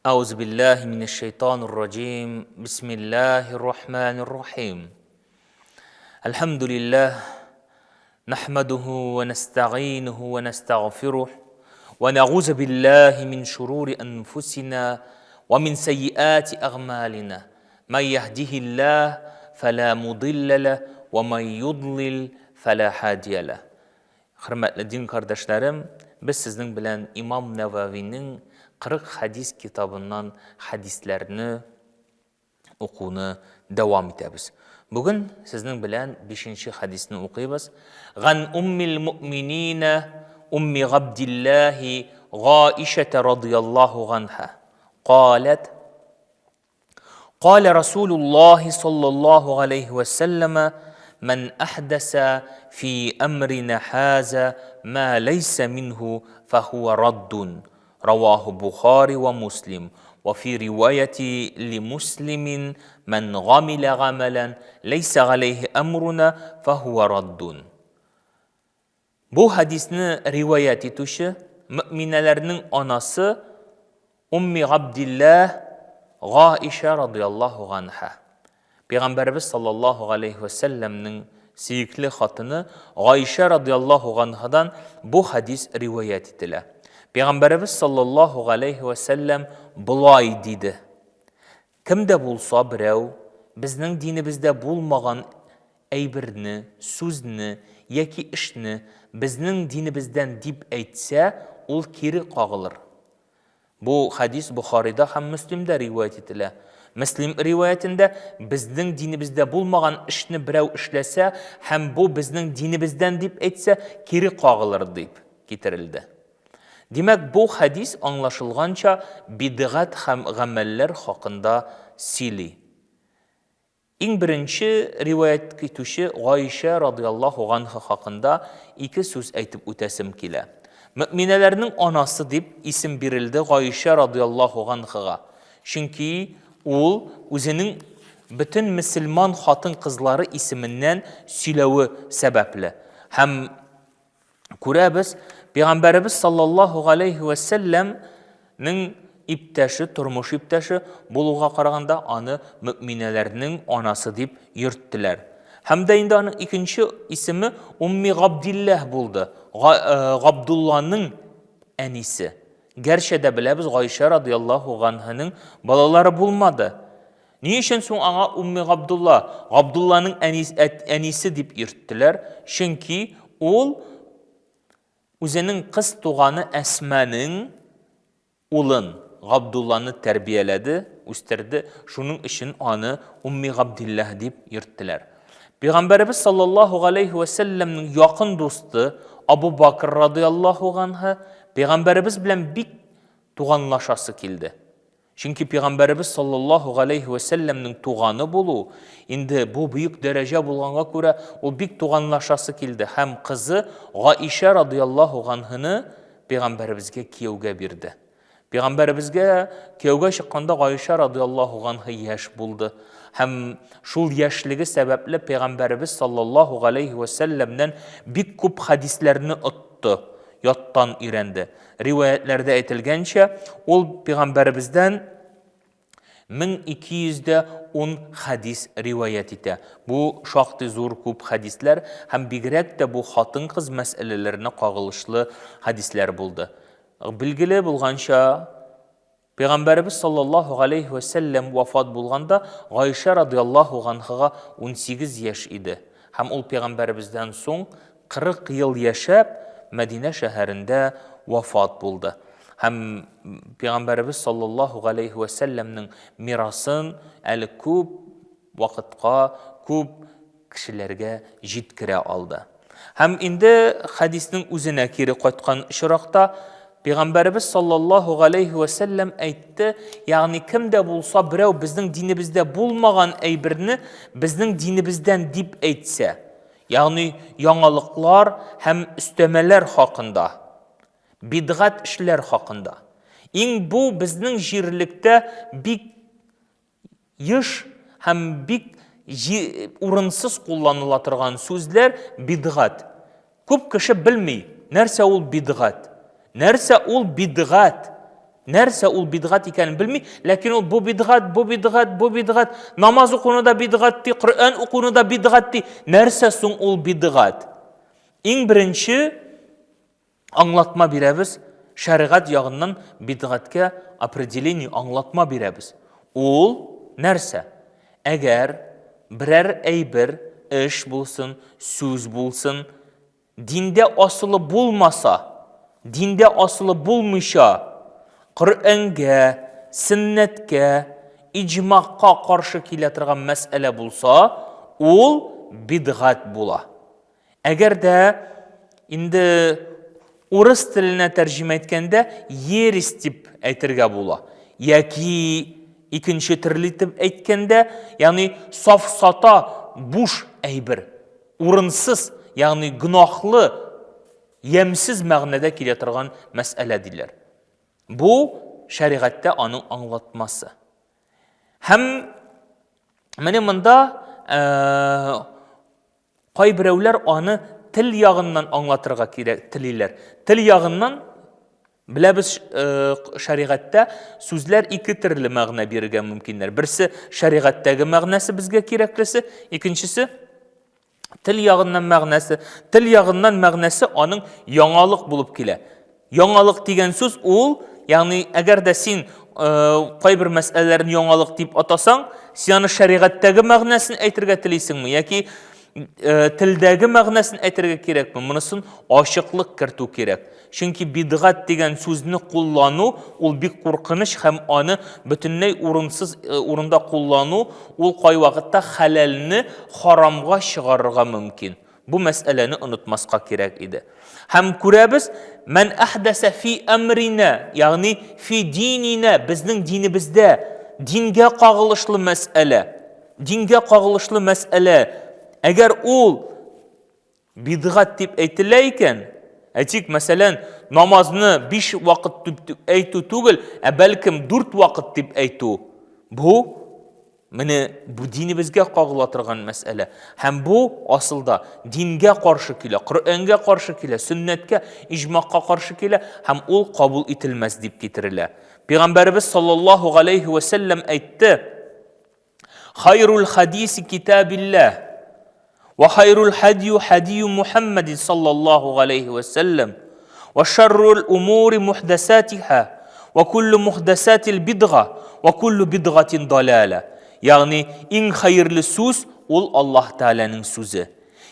أعوذ بالله من الشيطان الرجيم بسم الله الرحمن الرحيم الحمد لله نحمده ونستعينه ونستغفره ونعوذ بالله من شرور أنفسنا ومن سيئات أعمالنا من يهده الله فلا مضل له ومن يضلل فلا هادي له Хөрмәтле дин кардәшләрем, без сезнең белән имам Нәвәвинең 40 хәдис китабыннан хәдисләрне укуны дәвам итәбез. Бүген сезнең белән 5 хәдисне укыйбыз. Ган уммил муъминина умми Габдиллаһи Гаишә радыяллаһу ганха. Калат قال رسول الله صلى الله عليه وسلم من أحدث في أمرنا هذا ما ليس منه فهو رد رواه بخاري ومسلم وفي رواية لمسلم من غمل غملا ليس عليه أمرنا فهو رد Бу хәдисне риваять итүче, мөэминәләрнең анасы Умми Габдилләһ Гаишә радыяллаһу ганһа. Пәйгамбәребез саллаллаһу галәйһи вә сәлләмнең сөекле хатыны Гаишә радыяллаһу ганһадан бу хәдис риваять ителә. Пәйгамбәребез саллаллаһу галәйһи вә сәлләм болай диде: Кем дә булса берәү безнең динебездә булмаган әйберне, сүзне яки эшне безнең динебездән дип әйтсә, ул кире кагылыр. Бу хәдис Бохарида һәм Мөслимдә риваять ителә. Мөслим риваятендә безнең динебездә булмаган эшне берәү эшләсә һәм бу безнең динебездән дип әйтсә, кире кагылыр дип китерелде. Димәк, бу хәдис аңлашылганча бидгать һәм гамәлләр хакында сөйли. Иң беренче риваять итүче Гаишә радыяллаһу ганһа хакында ике сүз әйтеп үтәсем килә. Мөэминәләрнең анасы дип исем бирелде Гаишә радыяллаһу ганһага. Чөнки ул үзенең бөтен мөселман хатын-кызлары исеменнән сөйләве сәбәпле һәм Күрәбез, Пәйгамбәребез саллаллаһу галәйһи вә сәлләмнең иптәше, тормыш иптәше булуга караганда аны мөэминәләрнең анасы дип йөрттеләр. Һәм дә инде аның икенче исеме Умми Габдилләһ булды. Э, Габдулланың әнисе. Гәрчә дә беләбез, Гайшә радыяллаһу ганһаның балалары булмады. Ни өчен соң аңа Умми Габдулла, Габдулланың әнисе дип йөрттеләр? Чөнки ул үзенең кыз туганы Әсманың улын Габдулланы тәрбияләде, үстерде. Шуның өчен аны Умми Габдиллаһ дип йөрттеләр. Пәйгамбәребез саллаллаһу галәйһи вә сәлләмнең якын дусты Абу Бакр радыяллаһу ганһу пәйгамбәребез белән бик туганлашасы килде. Чөнки Пәйгамбәребез саллаллаһу галәйһи вә сәлләмнең туганы булу, инде бу бөек дәрәҗә булганга күрә, ул бик туганлашасы килде һәм кызы Гаишә радыяллаһу ганһыны Пәйгамбәребезгә кияүгә бирде. Пәйгамбәребезгә кияүгә чыкканда Гаишә радыяллаһу ганһы яшь булды. Һәм шул яшьлеге сәбәпле Пәйгамбәребез саллаллаһу галәйһи вә сәлләмнән бик күп хәдисләрне отты, яттан өйрәнде. Риваятьләрдә әйтелгәнчә, ул пәйгамбәребездән 1210 хәдис риваять итә. Бу шактый зур күп хәдисләр һәм бигрәк тә бу хатын-кыз мәсьәләләренә кагылышлы хәдисләр булды. Билгеле булганча, Пәйгамбәребез саллаллаһу галәйһи вә сәлләм вафат булганда Гайшә радыяллаһу ганһага 18 яшь иде. Һәм ул пәйгамбәребездән соң 40 ел яшәп Мәдинә шәһәрендә вафат булды. Һәм пәйгамбәребез саллаллаһу галәйһи вә сәлләмнең мирасын әле күп вакытка, күп кешеләргә җиткерә алды. Һәм инде хәдиснең үзенә кире кайткан очракта, Пәйгамбәребез саллаллаһу галәйһи вә сәлләм әйтте, ягъни кем дә булса берәү безнең динебездә булмаган әйберне безнең динебездән дип әйтсә, ягъни яңалыклар һәм өстәмәләр хакында, бидгать эшләр хакында. Иң бу безнең җирлектә бик Еш һәм бик урынсыз кулланыла торган сүзләр бидгать. Күп кеше белми, нәрсә ул бидгать. Нәрсә ул бидгать? Нәрсә ул бидгать икәнен белми, ләкин ул бу бидгать, бу бидгать, бу бидгать, намаз укуны да бидгать ди, Коръән укуны да бидгать ди. Нәрсә соң ул бидгать? Иң беренче аңлатма бирәбез, шәригать ягыннан бидгатькә определение, аңлатма бирәбез. Ул нәрсә? Әгәр берәр әйбер, эш булсын, сүз булсын, Диндә асылы булмаса, диндә асылы булмыйча, Коръәнгә, сөннәткә, иҗмагка каршы килә торган мәсьәлә булса, ул бидгать була. Әгәр дә инде урыс теленә тәрҗемә иткәндә ересь дип әйтергә була. Яки икенче төрле итеп әйткәндә, ягъни сафсата, буш әйбер. Урынсыз, ягъни гөнаһлы, ямьсез мәгънәдә килә торган мәсьәлә диләр. Бу шәригатьтә аның аңлатмасы. Һәм менә монда э, кайберәүләр аны тел ягыннан аңлатырга кирәк телиләр. Тел ягыннан Беләбез, э, шәригатьтә сүзләр ике төрле мәгънә бирергә мөмкиннәр. Берсе шәригатьтәге мәгънәсе безгә кирәклесе, икенчесе тел ягыннан мәгънәсе. Тел ягыннан мәгънәсе аның яңалык булып килә. Яңалык дигән сүз ул, ягъни әгәр дә син э, кайбер мәсьәләләрне яңалык дип атасаң, син аны шәригатьтәге мәгънәсен әйтергә телисеңме яки э, телдәге мәгънәсен әйтергә кирәкме? Монысын ачыклык кертү кирәк. Чөнки бидгать дигән сүзне куллану ул бик куркыныч һәм аны бөтенләй урынсыз э, урында куллану ул кайвакытта хәләлне харамга чыгарырга мөмкин. Бу мәсьәләне онытмаска кирәк иде. Һәм күрәбез, мән әхдәсә фи әмринә, ягъни фи дининә, безнең динебездә, дингә кагылышлы мәсьәлә. Дингә кагылышлы мәсьәлә. Әгәр ул Бидгать дип әйтелә икән, әйтик, мәсәлән, намазны биш вакыт дип әйтү түгел, ә бәлкем дүрт вакыт дип әйтү. Бу менә бу динебезгә кагыла торган мәсьәлә. Һәм бу асылда дингә каршы килә, Коръәнгә каршы килә, сөннәткә, иҗмакка каршы килә һәм ул кабул ителмәс дип китерелә. Пәйгамбәребез саллаллаһу галәйһи вә сәлләм әйтте: Хайрул хадиси китабилләһ ва хайрул хадию хадию Мухаммадин саллаллаху алейхи ва саллям ва шаррул умури мухдасатиха ва куллу мухдасатил бидга ва куллу бидгатин далала. Ягъни иң хәерле сүз ул Аллаһ Тәгаләнең сүзе.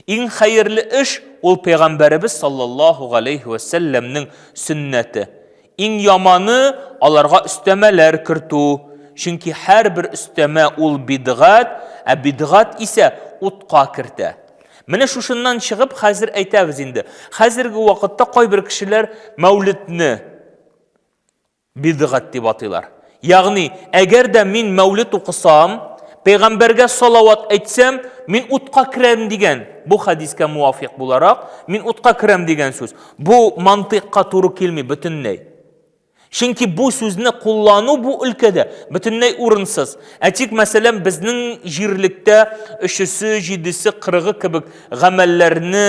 Иң хәерле эш ул пәйгамбәребез саллаллаху алейхи ва сәлләмнең сөннәте. Иң яманы, аларга өстәмәләр кертү, чөнки һәрбер өстәмә ул бидгать, ә бидгать исә утка кертә. Менә шушыннан чыгып хәзер әйтәбез инде. Хәзерге вакытта кайбер кешеләр мәүлидне бидгать дип атыйлар. Ягъни, әгәр дә мин мәүлид укысам, пәйгамбәргә салават әйтсәм, мин утка керәм дигән, бу хәдискә муафик буларак, мин утка керәм дигән сүз. Бу мантыйкка туры килми бөтенләй. Чөнки бу сүзне куллану бу өлкәдә бөтенләй урынсыз. Әйтик, мәсәлән, безнең җирлектә өчесе, җидесе, кырыгы кебек гамәлләрне,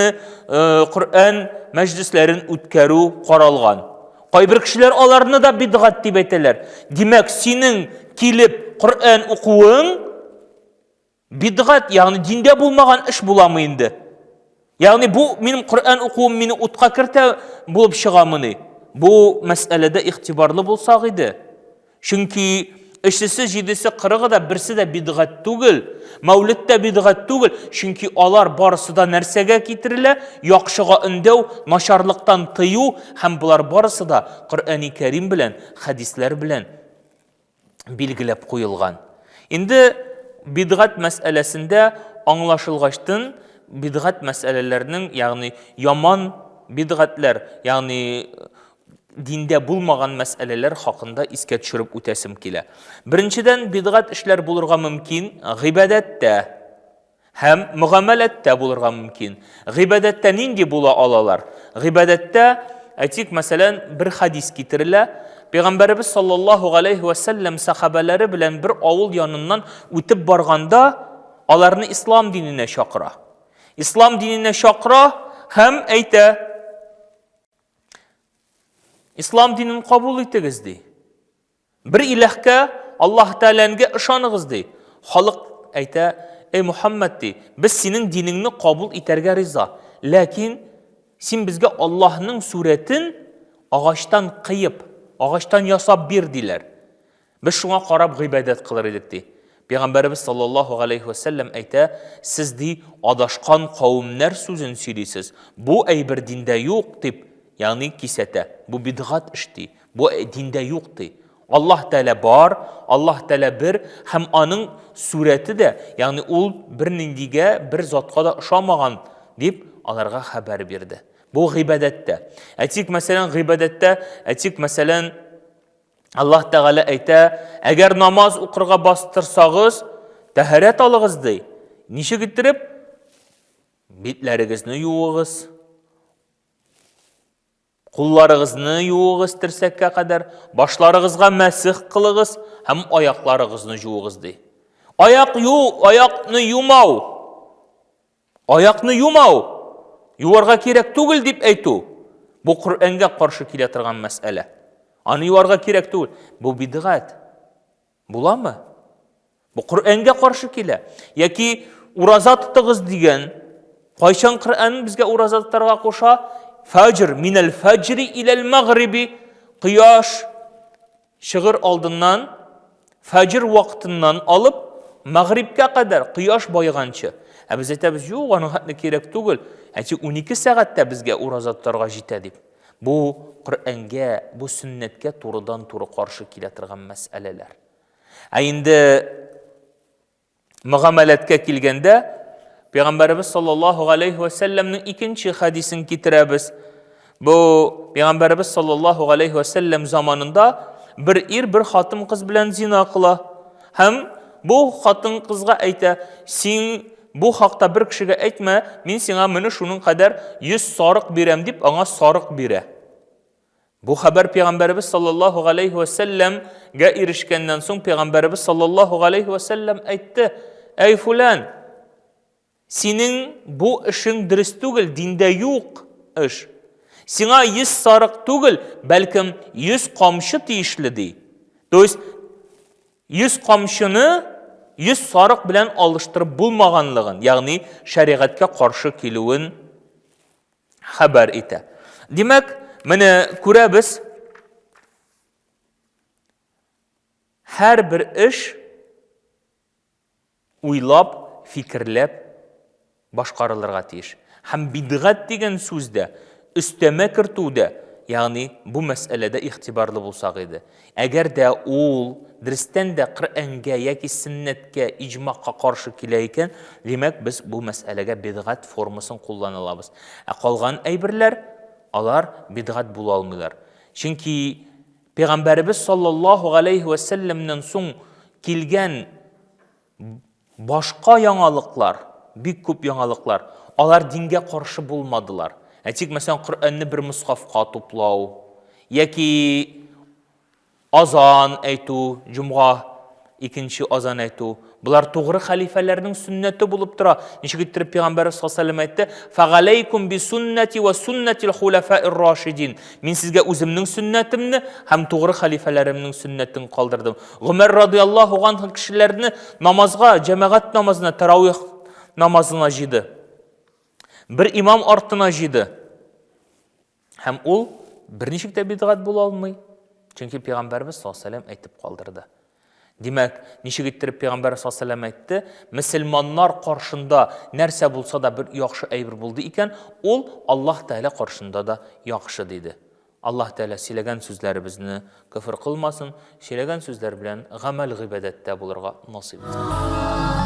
э, Коръән мәҗлесләрен үткәрү каралган. Кайбер кешеләр аларны да бидгать дип әйтәләр. Димәк, синең килеп Коръән укуың бидгать, ягъни диндә булмаган эш буламы инде? Ягъни бу минем Коръән укуым мине утка кертә булып чыгамыни? Бу мәсьәләдә игътибарлы булсак иде. Чөнки өчесе, җидесе, кырыгы да берсе дә бидгать түгел. Мәүлид тә бидгать түгел, чөнки алар барысы да нәрсәгә китерелә? Яхшыга өндәү, начарлыктан тыю һәм болар барысы да Коръәни Кәрим белән, хәдисләр белән билгеләп куелган. Инде бидгать мәсьәләсендә аңлашылгачтын бидгать мәсьәләләрнең, ягъни яман бидгатьләр, ягъни диндә булмаган мәсьәләләр хакында искә төшереп үтәсем килә. Беренчедән, бидгать эшләр булырга мөмкин гыйбадәттә һәм мөгамәләттә булырга мөмкин. Гыйбадәттә нинди була алалар? Гыйбадәттә, әйтик, мәсәлән, бер хадис китерелә. Пәйгамбәребез саллаллаһу галәйһи вә сәлләм сахабәләре белән бер авыл яныннан үтеп барганда, аларны ислам диненә чакыра. Ислам диненә чакыра һәм әйтә: Ислам динен кабул итегез, ди. Бер иләһкә, Аллаһ Тәгаләнгә ышаныгыз, ди. Халык әйтә, Эй Мухаммад, ди, без синең динеңне кабул итәргә риза. Ләкин син безгә Аллаһның сурәтен агачтан кыеп, агачтан ясап бир, диләр. Без шуңа карап гыйбадәт кылыр идек, ди. Пәйгамбәребез саллаллаһу галәйһи вә сәлләм әйтә, сез ди, адашкан кавемнәр сүзен сөйлисез. Бу әйбер диндә юк, дип, ягъни кисәтә. Бу бидгать эш, ди. Бу диндә юк, ди. Аллаһ Тәгалә бар, Аллаһ Тәгалә бер һәм аның сурәте дә, ягъни ул берниндигә, бер затка да ошамаган, дип аларга хәбәр бирде. Бу гыйбадәттә. Әйтик, мәсәлән, гыйбадәттә, әйтик, мәсәлән, Аллаһ Тәгалә әйтә, әгәр намаз укырга бастырсагыз, тәһарәт алыгыз, ди. Ничек иттереп? Битләрегезне юыгыз, кулларыгызны юыгыз терсәккә кадәр, башларыгызга мәсех кылыгыз һәм аякларыгызны жуыгыз, ди. Аяк ю, аякны юмау. Аякны юмау, юарга кирәк түгел дип әйтү, бу Коръәнгә каршы килә торган мәсьәлә. Аны юарга кирәк түгел. Бу бидгать. Буламы? Бу Коръәнгә каршы килә. Яки ураза тотыгыз дигән, кайчан Коръән безгә ураза тотарга куша? Фәҗр, минәл фәҗри иләл мәгъриби, кояш чыгыр алдыннан, фәҗр вакытыннан алып, мәгърибкә кадәр, кояш баеганчы. Ә без әйтәбез, юк, аның хәтле кирәк түгел. Ә тик 12 сәгатьтә безгә ураза тотарга җитә дип. Бу Коръәнгә, бу сөннәткә турыдан-туры каршы килә торган мәсьәләләр. Ә инде мөгамәләткә килгәндә, Пәйгамбәребез саллаллаһу галәйһи вә сәлләмнең икенче хәдисен китерәбез. Бу Пәйгамбәребез саллаллаһу галәйһи вә сәлләм заманында бер ир бер хатын-кыз белән зина кыла. Һәм бу хатын-кызга әйтә, син бу хакта бер кешегә әйтмә, мин сиңа менә шуның кадәр 100 сарык бирәм дип, аңа сарык бирә. Бу хәбәр Пәйгамбәребез саллаллаһу галәйһи вә сәлләмгә ирешкәннән соң Пәйгамбәребез саллаллаһу галәйһи вә сәлләм әйтте: "Әй фулан, синең бу эшең дөрес түгел, диндә юк эш. Сиңа 100 сарык түгел, бәлкем 100 камчы тиешле" ди. То есть 100 камчыны 100 сарык белән алыштырып булмаганлыгын, ягъни шәригатькә каршы килүен хәбәр итә. Димәк, менә күрәбез, һәрбер эш уйлап, фикерләп башкарылырга тиеш. Һәм бидгать дигән сүз дә, өстәмә кертү дә, ягъни бу мәсьәләдә игътибарлы булсак иде. Әгәр дә ул дөрестән дә Коръәнгә яки сөннәткә, иҗмагка каршы килә икән, димәк, без бу мәсьәләгә бидгать формасын куллана алабыз. Ә калган әйберләр, алар бидгать була алмыйлар. Чөнки Пәйгамбәребез саллаллаһу галәйһи вә сәлләмнән соң килгән Башка яңалыклар, бик күп яңалыклар, алар дингә каршы булмадылар. Әйтик, мәсәлән, Коръәнне бер мосхафка туплау, яки азан әйтү, җомга икенче азан әйтү. Болар тугры хәлифәләрнең сөннәте булып тора. Ничек иттереп Пәйгамбәрбез саллаллаһу алейһи әйтте: "Фәгаләйкум би суннати ва суннатил хулафаир рашидин." Мин сезгә үземнең сөннәтемне һәм тугры хәлифәләремнең сөннәтен калдырдым. Гомәр радиаллаһу анһу кешеләрне намазга, җәмәгать намазына, таравих намазына җыйды. Бер имам артына җыйды. Һәм ул берничек тә бидгать була алмый. Чөнки пәйгамбәрбез саллаллаһу алейһи әйтеп калдырды. Димәк, ничек иттереп пәйгамбәр саллаллаһу алейһи әйтте, мөселманнар каршында нәрсә булса да бер яхшы әйбер булды икән, ул Аллаһ Тәгалә каршында да яхшы диде. Аллаһ Тәгалә сөйләгән сүзләребезне көфер кылмасын, сөйләгән сүзләр белән гамәл гыйбадәттә булырга насыйп итсен.